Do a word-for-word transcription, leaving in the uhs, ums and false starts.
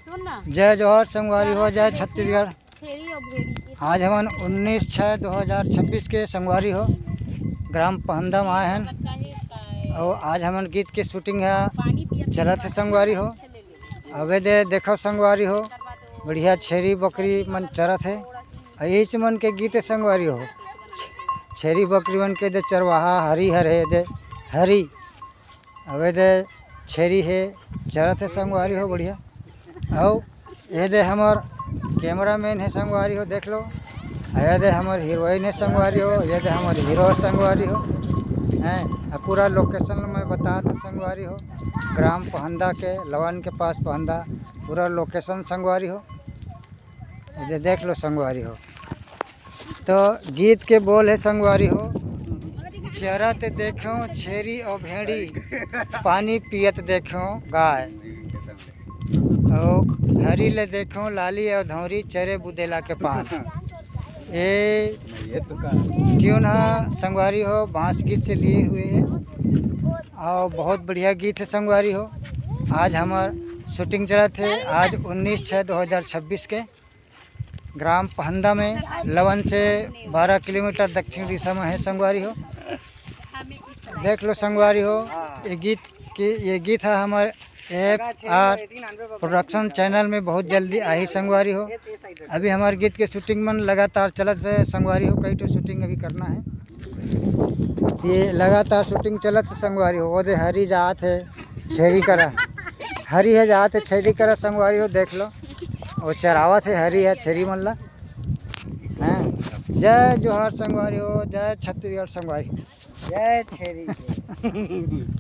सुन ना। जय जोहार संगवारी हो, जय छत्तीसगढ़। छेरी और भेड़ी। आज हमन उन्नीस छः दो हज़ार छब्बीस के संगवारी हो, ग्राम पहंदा में आए हन। और आज हमन गीत के शूटिंग है, चलत है संगवारी हो। अबे दे देखो संगवारी हो, बढ़िया छेरी बकरी मन चरत है। अइच मन के गीत है संगवारी हो, छेरी बकरी मन के दे चरवाहा हरी हर है दे हरी। अबे दे छेरी हे, चरत हे संगवारी हो बढ़िया। अउ ये दे हमर कैमरामैन हे संगवारी हो, देख लो। ये दे हमर हीरोइन हे संगवारी हो, ये दे हमर हीरो संगवारी हो। हैं, अब पूरा लोकेशन मैं बता दूँ संगवारी हो, ग्राम पहंदा के, लवन के पास पहंदा, पूरा लोकेशन संगवारी हो। ये दे देख लो संगवारी हो। तो गीत के बोल है संगवारी हो, चरत देखो छेरी और भेड़ी, पानी पियत देखो गाय, और हरी ले देखो लाली और धौरी चरे बुदेला के पान। ये ये तो का ट्यून है संगवारी हो, बांस गीत से लिए हुए है और बहुत बढ़िया गीत है संगवारी हो। आज हमार शूटिंग चलत है, आज उन्नीस छः दो हज़ार छब्बीस के। ग्राम पहंदा में लवन से बारह किलोमीटर दक्षिण दिशा में है संगवारी हो। देख लो संगवारी हो, ये गीत के, ये गीत है हमारे एफ आर प्रोडक्शन चैनल में, बहुत जल्दी आही संगवारी हो। अभी हमारे गीत के शूटिंग मन लगातार चलत है संगवारी हो, कई ठो शूटिंग अभी करना है। ये लगातार शूटिंग चलत है संगवारी हो। वो दे हरी जात है छेरी करा, हरी है जात है छेरी करा संगवारी हो, देख लो। वो चरावत है हरी है छेरी मन ला। हैं, जय जोहार संगवारी हो, जय छत्तीसगढ़ संगवारी। जय छेरी के।